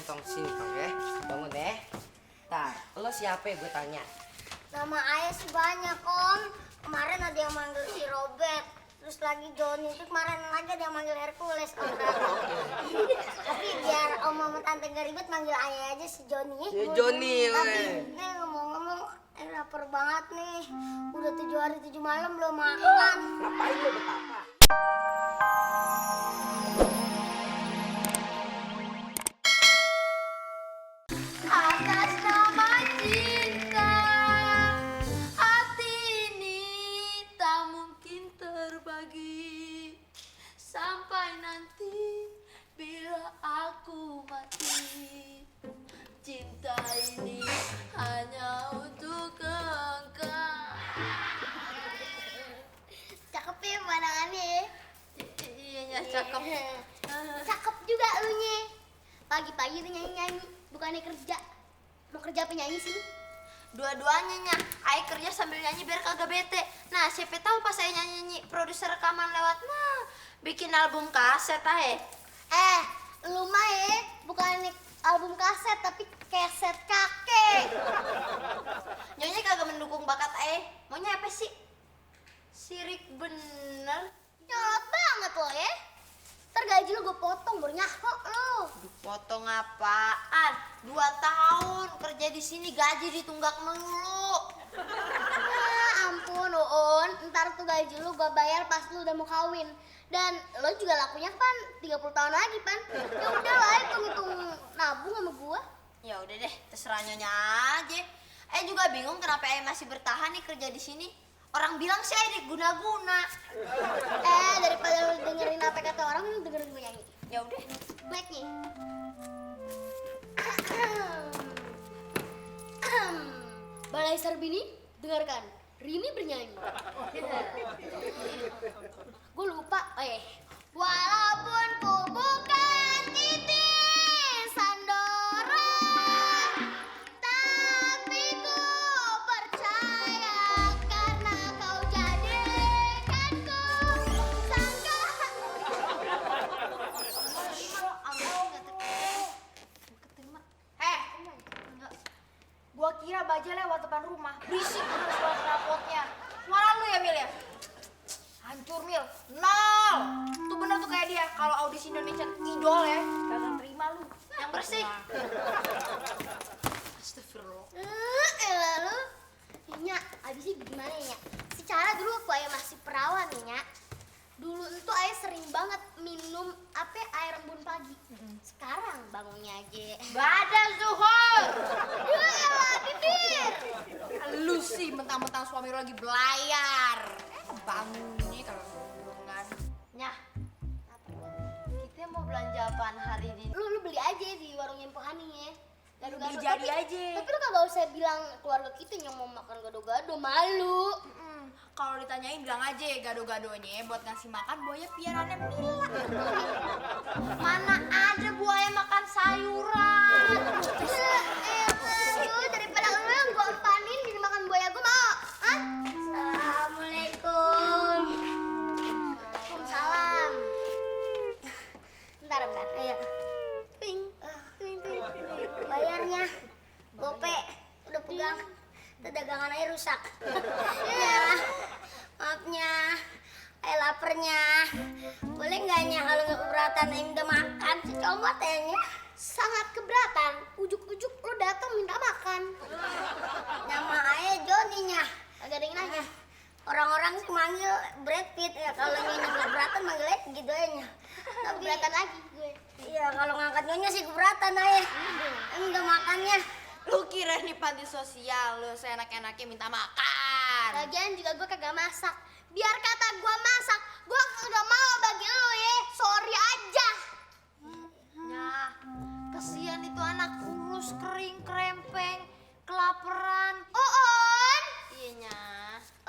tong sini tong ya. Bangun deh. Tar, lo siapa ya gue tanya? Nama ayah sih banyak om. Kemarin ada yang manggil si Robert. Terus lagi Johnny, itu kemarin lagi ada yang manggil Hercules om. Tapi biar om sama tante gak ribet manggil ayah aja si Johnny. Si Johnny. Tapi ngomong-ngomong lapar banget nih. Udah 7 hari 7 malam belum makan. Ngapain lo betapa? Atas nama cinta, hati ini tak mungkin terbagi sampai nanti bila aku mati. Cinta ini hanya untuk engkau. Cakep ya pandangannya. Iya cakep. Cakep juga elunya. Pagi-pagi tuh nyanyi-nyanyi, bukannya kerja. Mau kerja penyanyi sih? Dua-duanya nya, Ae kerja sambil nyanyi biar kagak bete. Nah, siapa tahu pas Ae nyanyi produser rekaman lewat, nah bikin album kaset Ae. Lu mah ya, bukan album kaset tapi keset kakek. Nyonya kagak mendukung bakat Ae. Maunya apa sih? Sirik bener. Nyolot banget lo ya. Ntar gaji lu gue potong, baru nyaho lo. Potong apaan? 2 tahun kerja di sini gaji ditunggak melulu. Ampun Uun, ntar tuh gaji lu gue bayar pas lu udah mau kawin. Dan lo juga lakunya Pan 30 tahun lagi Pan. Ya udah lah, hitung-hitung nabung sama gue. Ya udah deh, terserah Nyonya aja. Juga bingung kenapa masih bertahan nih kerja di sini. Orang bilang sih diguna-guna. Daripada lu dengerin apa kata orang, lu dengerin gue nyanyi. Ya udah. Baik nih. Balai Sarbini, dengarkan. Rini bernyanyi. Gue lupa. Walaupun ku bukan titik Sandora, tapi ku percaya karena kau jadikanku sanggahan. Gua kira baja lewat depan rumah. Berisik bener suara knalpotnya. Suara lu ya, Mil ya? Hancur, Mil. 0. Tuh bener tuh kayak dia. Kalau audisi Indonesian Idol ya, kagak terima lu. Yang bersih. Astagfirullah. Elah lu. Nya, abisnya gimana ya? Secara dulu waktu ayah masih perawan nih, Nya. Dulu itu ayah sering banget minum air embun pagi. Sekarang bangunnya aja. Badan zuhur. Ya elah, bibir. Lu sih mentang-mentang suami lu lagi belayar. Bangunnya kalau hubungan. Nyah. Kita mau belanja apaan hari ini? Lu beli aja di warung Nyempo Hani ya. Beli jadi aja. Tapi lu kagak usah bilang keluarga kita yang mau makan gado-gado, malu. Kalau ditanyain bilang aja gado-gadonya buat ngasih makan buaya piarannya Mila. Mana ada buaya makan sayuran. Lu daripada lu yang gua empanin jadi makan buaya gua mau. Hah? Assalamualaikum. Waalaikumsalam. Bentar. Ayo. Ping. Bayarnya. Gope. Udah pegang. Dagangan aja rusak. Ya, maafnya. Lapernya. Boleh nggak Nya kalau nggak keberatan udah makan? Secomot ya Nya. Sangat keberatan. Ujuk-ujuk lu datang minta makan. Nama ayah Johnny Nya. Agak ada yang nanya. Orang-orang sih manggil Brad Pitt ya. Kalau Nyonya nggak keberatan manggilnya gitu aja Nya. Tapi keberatan lagi gue. Iya kalau ngangkat Nyonya sih keberatan ayah. Udah makannya. Lu kira nih panti sosial, lu seenak-enaknya minta makan. Lagian juga gue kagak masak. Biar kata gue masak, gue kagak mau bagi lu ya. Sorry aja. Nah, kesian itu anak kurus, kering, krempeng, kelaparan. On, Iya, Nya.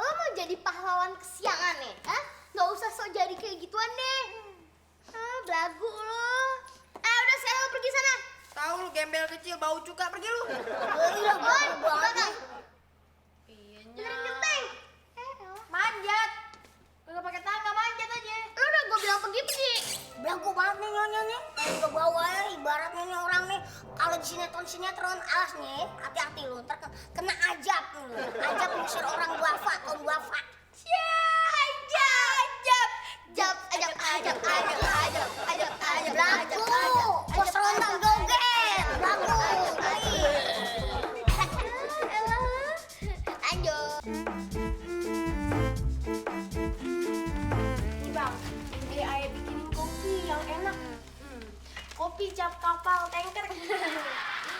lo mau jadi pahlawan kesiangan nih? Hah? Gak usah sok jadi kayak gituan deh. Belagu lo. Udah sekarang lo pergi sana. Tahu lu gembel kecil bau cuka, pergi lu. Udah banget. Iya, Nya. Benerin genteng. Manjat. Kagak pakai tangga, manjat aja. Lu udah gue bilang pergi. Belagu banget nih Nyonya nih. Kayak ke bawah ya ibaratnya nih orang nih kalau di sinetron alas nih, hati-hati lu, ntar kena ajab lu. Ajab ngusir orang duafa, kaum duafa. Ajab. Laku, bos rondang joget. Laku. Lanjut. Nih bang, dia ayah bikinin kopi yang enak. Kopi cap kapal tanker.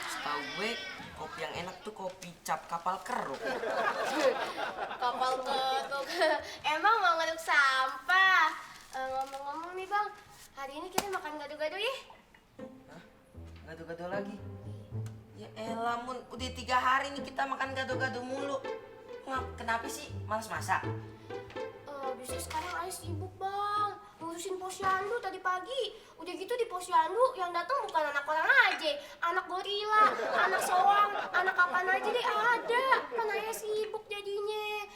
Setahu gue kopi yang enak tuh kopi cap kapal keruk. Kapal keruk. Emang mau ngaduk sampah? Ngomong-ngomong nih bang, hari ini kita makan gado-gado ya? Hah? Gado-gado lagi? Ya elah Mun, udah 3 hari nih kita makan gado-gado mulu. Kenapa sih malas masak? Bisa sekarang ayah sibuk bang, ngurusin posyandu tadi pagi. Udah gitu di posyandu yang datang bukan anak orang aja, anak gorila, anak soang, anak kapan aja deh ada. Kan ayah sibuk jadinya.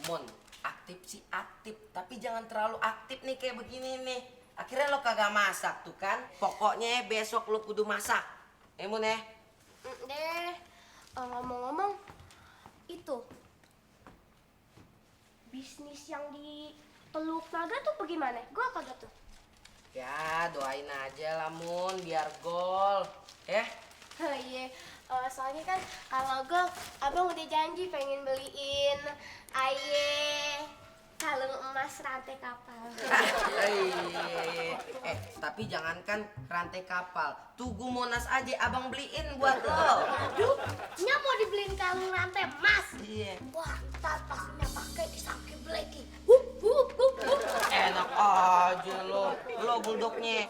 Mun, aktif sih aktif, tapi jangan terlalu aktif nih kayak begini nih. Akhirnya lo kagak masak tuh kan. Pokoknya besok lo kudu masak. Mun ya. Deh, ngomong-ngomong, itu bisnis yang di Teluk Naga tuh bagaimana? Gue apa gak tuh? Ya doain aja lah Mun, biar gol. Ya. Iya, soalnya kan kalau gue, abang udah janji pengen beliin aye kalung emas rantai kapal. Tapi jangankan rantai kapal, Tugu Monas aja abang beliin buat lo. Aduh, nya mau dibeliin kalung rantai emas. Iya. Wah, ntar pastinya pakai disangki bleki. Enak aja lo buldognya.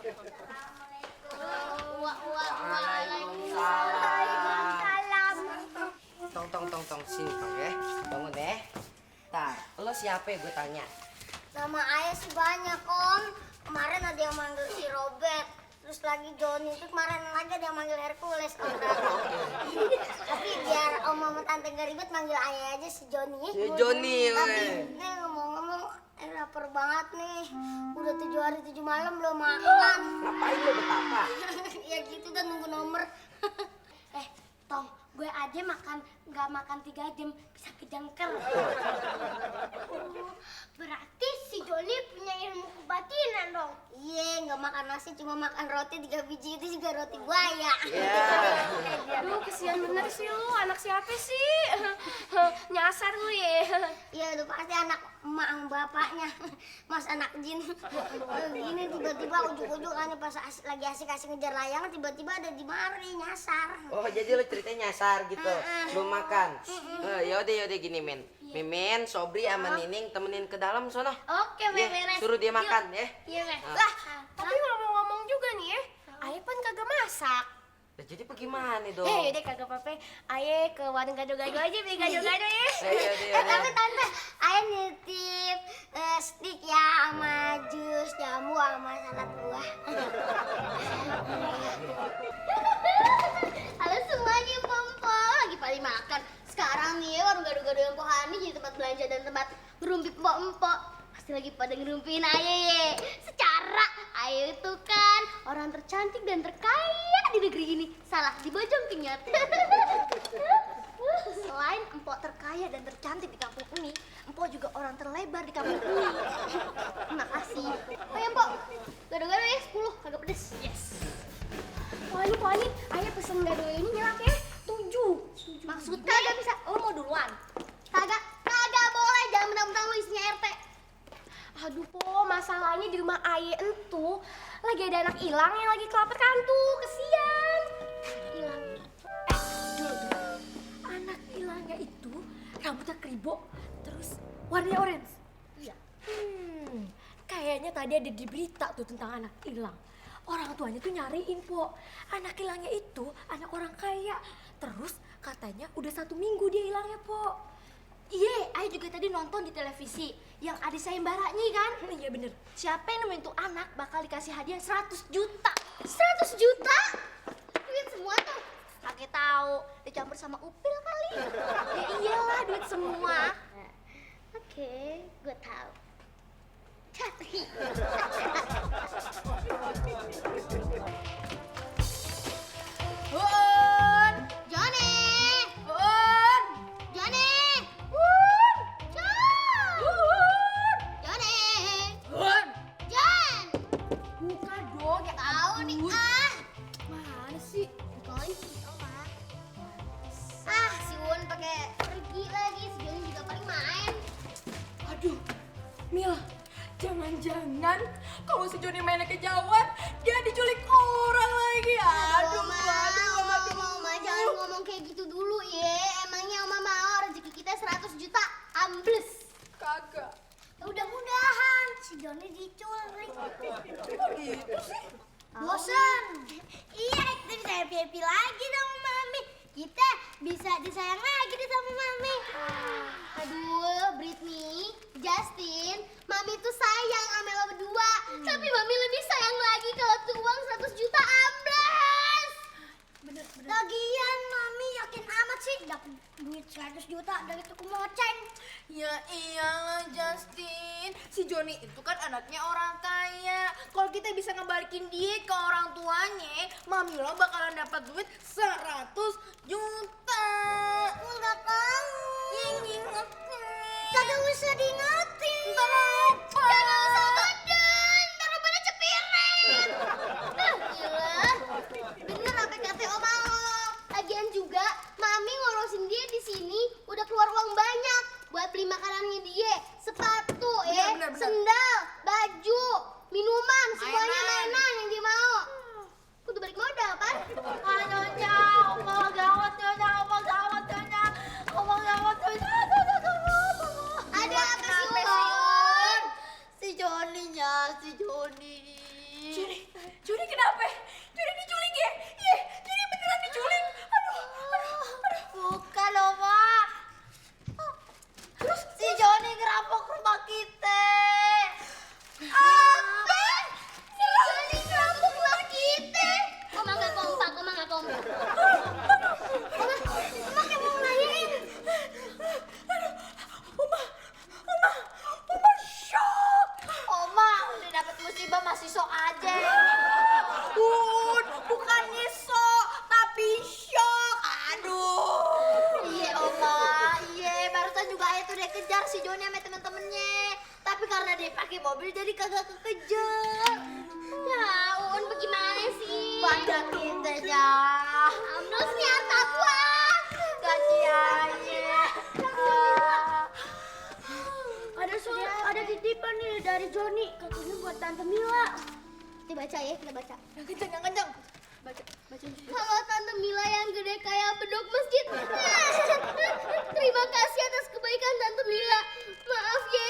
Waalaikumsalam. Tong sini tong ya. Bangun ya. Tar, lo siapa ya gue tanya? Nama ayah sih banyak om. Kemarin ada yang manggil si Robert. Terus lagi Johnny, itu kemarin lagi ada yang manggil Hercules om. Tapi biar om sama tante gak ribet manggil ayah aja si Johnny. Si Johnny, Tapi nih ngomong-ngomong, lapar banget nih. Udah 7 hari 7 malam belum makan. Ngapain lo betapa? Ya gitu dan nunggu nomor. Tong, gue aja nggak makan 3 jam bisa kejangker. Berarti si Joni punya ilmu kebatinan dong. Iya, nggak makan nasi cuma makan roti 3 biji itu juga roti buaya. Aduh, kesian bener sih lu, anak siapa sih? Nyasar lu ya. Iya, udah pasti anak emak sama bapaknya. Mas anak jin. Gini tiba-tiba ujuk-ujuk pas lagi asik-asik ngejar layangan tiba-tiba ada di mari nyasar. Oh, jadi lo ceritanya nyasar gitu. Belum makan. Yaudah gini, Men. Mimin, Sobri sama Nining temenin ke dalam sono. Oke, beres. Suruh dia makan ya. Iya, Mek. Lah, tapi ngomong-ngomong juga nih ya, Ayah kan kagak masak. Nah, jadi bagaimana dong? Yaudah kagak apa-apa, Ayah ke warung gado-gado aja beli gado-gado ya. Tapi tante, ayah nitip stik ya sama jus jamu sama salad buah. Halo semuanya, Pompo lagi pada makan. Sekarang nih warung gado-gado yang Pohani jadi tempat belanja dan tempat ngerumpi empok-empok. Pasti lagi pada ngerumpiin ayah ya. Secara ayah itu kan orang tercantik dan terkaya di negeri ini. Salah, di Bojongking. Selain empok terkaya dan tercantik di kampung ini, empok juga orang terlebar di kampung ini. Terima kasih. Oh ya, Empok, gado-gado ya 10, kagak pedes. Yes. Pohani, Ayah pesen gado ini nyelak ya, 7. Maksudnya kagak bisa, lo mau duluan? Kagak boleh, jangan mentang-mentang lu isinya RT. Aduh Po, masalahnya di rumah Ayah entu lagi ada anak hilang yang lagi kelaperan tuh, kesian. Hilang. Dulu. Anak hilangnya itu rambutnya keribo, terus warnanya orange. Iya. Kayaknya tadi ada di berita tuh tentang anak hilang. Orang tuanya tuh nyariin, Po. Anak hilangnya itu anak orang kaya. Terus katanya udah 1 minggu dia hilangnya, Po. Iya, Ayah juga tadi nonton di televisi yang ada sayembaranya kan? Iya bener. Siapa yang nemuin tuh anak bakal dikasih hadiah 100 juta. 100 juta? Duit semua tuh. Kakek tahu, dicampur sama upil kali. Ya iyalah, duit semua. Oke, gue tahu. Wah, Mil, jangan-jangan kalau si Joni mainnya kejauhan, dia diculik orang lagi. Aduh, Oma, jangan ngomong kayak gitu dulu ya. Emangnya Oma mau rezeki kita 100 juta ambles? Kagak. Mudah-mudahan si Joni diculik. Kok gitu sih? Bosan. Iya, kita bisa happy lagi sama Mami. Kita bisa disayang lagi deh sama Mami. Aduh, Britney, Justin, Mami tuh sayang sama lo berdua. Tapi Mami lebih sayang lagi kalau tuh uang 100 juta ambles. Bener. Lagian Mami yakin amat sih dapat duit 100 juta dari tukang moceng. Ya iyalah Justin, si Joni itu kan anaknya orang kaya. Kalau kita bisa ngebalikin dia ke orang tuanya, Mami lo bakalan dapat duit 100 juta. Enggak tahu. Yang Kagak usah diingetin. Ntar lo lupa. Kagak usah badan. Ntar lo pada cepirit. Gila. Bener apa kata Oma lo. Lagian juga Mami ngorosin dia di sini udah keluar uang banyak buat beli makanannya dia, sepatu, Bener. sendal, baju, minuman, semuanya Mainan. mainan yang dia mau. Kudu balik modal kan? Nyonya, Oma gawat Nyonya, Oma gawat Nyonya, Oma gawat Nyonya. Ada apa sih, Un? Si Joninya, si Joni. Joni kenapa? Joni diculik ya? Iya, Joni beneran diculik. Aduh. Bukan, Oma. Terus si Joni ngerampok rumah kita. Apa? Si Joni ngerampok rumah kita? Oma nggak kompak. Oma kayak mau ngelahirin. Oma shock. Oma udah dapet musibah masih sok aja. Bukannya sok, tapi shock. Aduh. Iya Oma, iya barusan juga ayah tuh dia kejar si Joni sama temen-temennya. Tapi karena dia pakai mobil jadi kagak kekejar. Ya, Un, bagaimana sih? Banyak kita ya. Ambles nih harta gua. Kasihannya. Ada titipan nih dari Joni. Katanya buat Tante Mila. Kita baca ya, kita baca. Yang kencang. Baca. Halo Tante Mila yang gede kayak bedok masjid. Terima kasih atas kebaikan Tante Mila. Maaf ya,